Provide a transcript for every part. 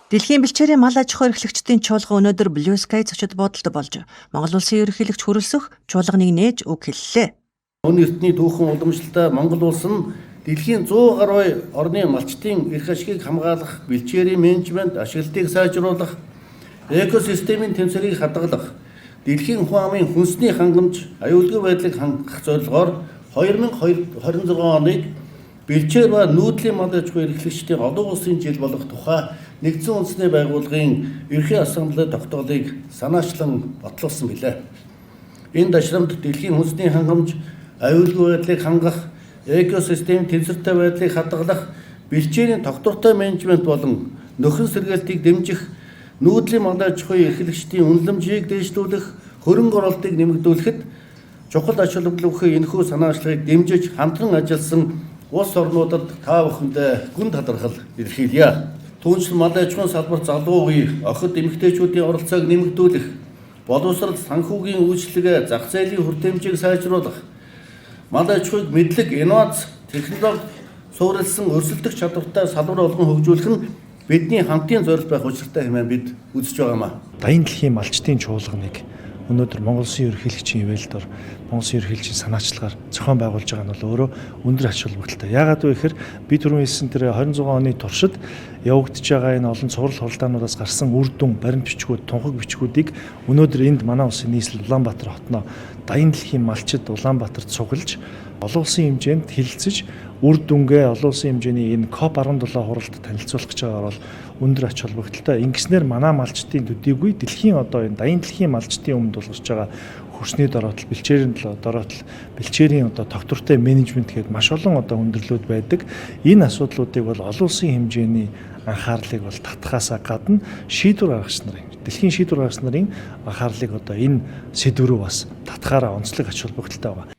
Дэлхийн бэлчээрийн мал аж ахуй эрхлэгчдийн чуулга өнөөдөр Blue Sky зочид буудалд болж Монгол Улсын ерөнхийлөгч Хүрэлсөх чуулганыг нээж үг хэллээ. Өн эрдний түүхэн уламжлалтай Монгол улс нь дэлхийн 100 гаруй орны малчдын эрх ашигыг хамгаалах, бэлчээрийн менежмент, ашиглалтыг сайжруулах, экосистемийн тэнцвэрийг хадгалах, дэлхийн хүн амын хүнсний хангамж, аюулгүй байдлыг хангах зорилгоор 2026 оныг бэлчээр ба нүүдлийн мал аж ахуй эрхлэгчдийн олон улсын жил болох тухай Нэгдсэн Үндэсний Байгууллагын Ерөнхий Ассамблей тогтоолыг санаачлан батлуулсан билээ. Энэ дашрамд дэлхийн хүнсний хангамж, аюулгүй байдлыг хангах, экосистем тэнцвэртэй байдлыг хадгалах, бэлчээрийн тогтвортой менежмент болон нөхөн сэргээлтийг дэмжих, нүүдлийн мал аж ахуйн эрхлэгчдийн үнэлэмжийг дээшлүүлэх, хөрөнгө оруулалтыг нэмэгдүүлэхэд чухал ач холбогдол өгөх энэхүү санаачлагыг дэмжиж хамтран ажилласан улс орнуудад та бүхэндээ гүн талархал илэрхийлье. Түүнчлэн мал аж ахуйн салбарт залуу үе охид эмэгтэйчүүдийн оролцоог нэмэгдүүлэх, боловсрол санхүүгийн үйлчилгээ, зах зээлийн хүртээмжийг сайжруулах, мал аж ахуйг мэдлэг, инновац, технологи суурилсан өрсөлдөх чадвартай салбар болгон хөгжүүлэх нь бидний хамтын зорилт байх учиртай хэмээн бид үзэж байгаа юм аа. Даян дэлхийн малчдын чуулганыг өнөөдөр Монгол Улсын ерөнхийлөгчийн ивэлд ор Монгол Улсын ерөнхийлөгчийн санаачлагаар зохион байгуулж байгаа нь бол өөрөө өндөр ач холбогдолтой. Яагаад вэ гэхээр би түрүүн хэлсэн тэр 26 оны туршид явагдаж байгаа энэ олон цуврал хуралдаануудаас гарсан үр дүн, баримт бичгүүд, тунхаг бичгүүдийг өнөөдөр энд манай улсын нийслэл Улаанбаатар хотноо даян дэлхийн малчид Улаанбаатарт цуглаж олон улсын хэмжээнд хэлэлцэж үр дүнгээ олон улсын хэмжээний энэ COP17 хуралд танилцуулах гэж байгаагаар бол өндөр ач холбогдолтой. Ингэснээр манай малчдын төдийгүй дэлхийн одоо энэ даян дэлхийн малчдын өмнө тулгарч байгаа хөрсний дороотол, бэлчээрийн дороотол, бэлчээрийн одоо тогтвортой менежмент гээд маш олон одоо хүндрэлүүд байдаг. Энэ асуудлуудыг бол олон улсын хэмжээний анхаарлыг бол татхаасаа гадна шийдвэр гаргагч нарын, дэлхийн шийдвэр гаргагч нарын анхаарлыг одоо энэ сэдв рүү бас татхаараа онцлог ач холбогдолтой байгаа.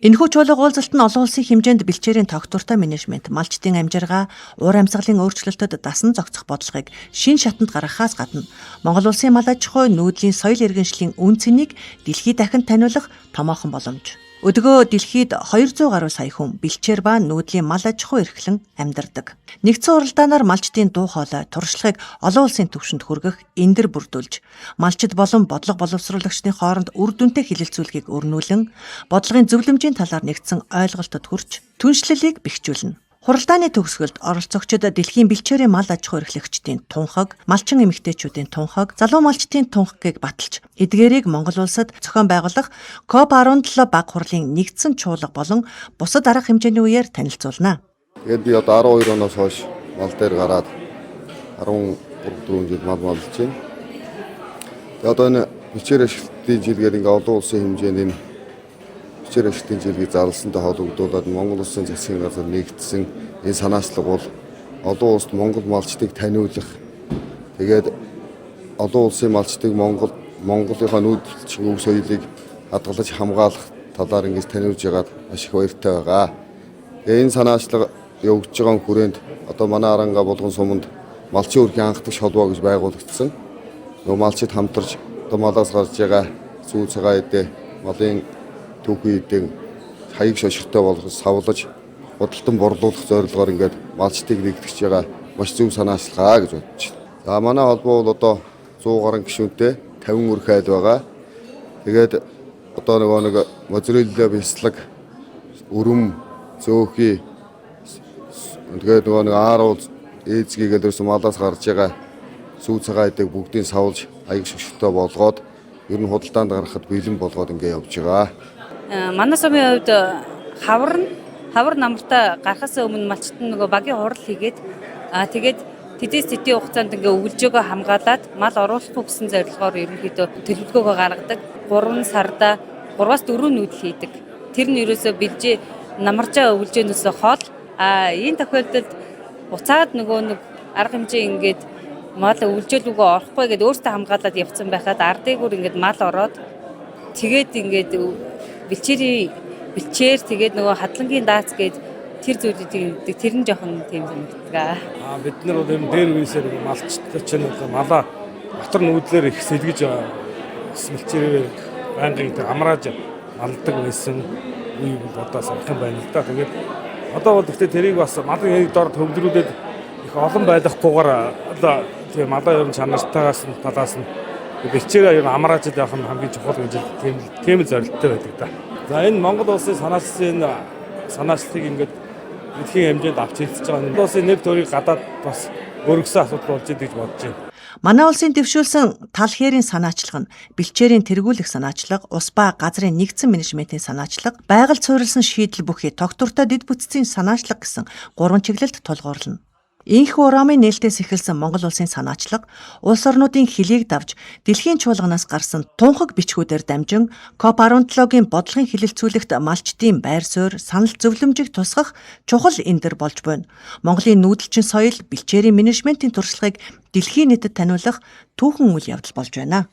Энэхүү чуулга уулзалт нь олон улсын хэмжээнд бэлчээрийн тогтвортой менежмент, малчдын амжиргаа, уур амьсгалын өөрчлөлтөд дасан зохицох бодлогыг шинэ шатанд гаргахаас гадна Монгол улсын мал аж ахуй, нүүдлийн соёл иргэншлийн үнэ цэнийг дэлхий дахинд таниулах томоохон боломж. Өдгөө дэлхийд 200 гаруй сая хүн бэлчээр ба нүүдлийн мал аж ахуй эрхлэн амьдардаг. Нэгдсэн уралдаанаар малчдын дуу хоолой, туршлагыг олон улсын түвшинд хүргэх эндэр бүрдүүлж, малчид болон бодлого боловсруулагчдын хооронд үр дүнтэй хэлэлцүүлгийг өрнүүлэн, бодлогын зөвлөмжийн талаар нэгдсэн ойлголтод хүрч, түншлэлийг бэхжүүлнэ. Хуралдааны төгсгөлд оролцогчид дэлхийн бэлчээрийн мал аж ахуй эрхлэгчдийн тунхаг, малчин эмэгтэйчүүдийн тунхаг, залуу малчдын тунхагийг баталж, эдгээрийг Монгол улсад зохион байгуулах COP17 баг хурлын нэгдсэн чуулга болон бусад арга хэмжээний үеэр танилцуулна. Тэгээд би одоо 12 оноос хойш мал дээр гараад 13 4 жил мал малж байна. Тэгээд одоо энэ бэлчээр ашиглалтын жилгээр ингээ олон улсын хэмжээнд энэ бэлчээр ашиглалтын жилгийг зарласантай холбогдуулаад Монгол улсын засгийн газар нэгдсэн энэ санаачлаг бол олон улсад Монгол малчдыг таниулах, тэгээд олон улсын малчдыг Монголынхаа нүүдэлчин өв соёлыг хадгалж хамгаалах талаар ингэж таниулж байгаад маш их баяртай байгаа. Тэгээ энэ санаачлаг явагдаж байгаа хүрээнд одоо манай Аранга булган суманд малчин үрхийн анхдагч холбоо гэж байгуулагдсан. Нөгөө малчид хамтарч одоо малаас гарч байгаа зүү цагаан эдээ, малын түүхий эдээ хаяг шошготой болгож савлаж худалдан борлуулах зорилгоор ингээд малчдыг нэгтгэж байгаа маш зөв санаачлага гэж бодож байна. За манай холбоо бол одоо 100 гаруй гишүүнтэй 50 өрх айл байгаа. Тэгээд одоо нөгөө нэг моцорелла бяцлаг, өрөм, зөөхий, тэгээд нөгөө нэг ааруул ээзгийгээл ерөөсөн малаас гарч байгаа сүү цагаан эдэг бүгдийг савлж аяг шошготой болгоод ер нь худалдаанд гаргахад бэлэн болгоод ингээ явж байгаа. Манай сумын хувьд хавар намартаа гарахаас өмнө малчид нь нөгөө багийн хурал хийгээд тэгээд тэдээс тэдний хугацаанд ингээ өвлжөөгөө хамгаалаад мал оруулахгүй гэсэн зорилгоор ерөнхийдөө төлөвлөгөөгөө гаргадаг. 3 сарда 3-4 нүүдэл хийдэг. Тэр нь ерөөсөө бэлжээ намаржаа өвлжөөнөөсөө хол. Энэ тохиолдолд буцаад нөгөө нэг арга хэмжээ ингээд мал өвлжөөлүүгөө орохгүй гэдээ өөртөө хамгаалаад явцсан байхад ардыгүр ингээд мал ороод тэгээд ингээд бэлчээр тэгээд нөгөө хадлангийн даац гээд тэр зүйлүүдийг тэр нь жоохон тийм санагддаг. Бид нар бол ер нь дээр үесээр малчтай чинь малаа дотор нүүдлээр их сэлгэж бас бэлчээрээ байнгын тэр амрааж малдаг байсан үе бол одоо санах юм байна л да. Тэгээд одоо бол гэхдээ тэрийг бас малын яг дор төвлөрүүлээд их олон байлгахгүйгээр одоо Тэгээ малаа ер нь чанартайгаас нь талаас нь бэлчээрээ ер нь амрааж явах нь хамгийн чухал гэж тийм л зорилттой байдаг да. За, энэ Монгол улсын санаачлалын энэ санаачлалыг ингээд дэлхийн хэмжээнд авч хэлцэж байгаа. Монгол улсын нэр төрийг гадаад бас өргөсөн асуудал болж идэг гэж бодож байна. Манай улсын дэвшүүлсэн тал хээрийн санаачлага нь бэлчээрийн тэргүүлэх санаачлага, ус ба газрын нэгдсэн менежментийн санаачлага, байгальд суурилсан шийдэл бүхий тогтвортой дэд бүтцийн санаачлага гэсэн гурван чиглэлд тулгуурлана. Ийнхүү Ромын нээлтээс эхэлсэн Монгол улсын санаачлага улс орнуудын хилийг давж, дэлхийн чуулганаас гарсан тунхаг бичгүүдээр дамжин COP17-гийн бодлогын хэлэлцүүлэгт малчдын байр суурь, санал зөвлөмжийг тусгах чухал эндэр болж байна. Монголын нүүдэлчин соёл, бэлчээрийн менежментийн туршлагыг дэлхийн нийтэд таниулах түүхэн үйл явдал болж байна.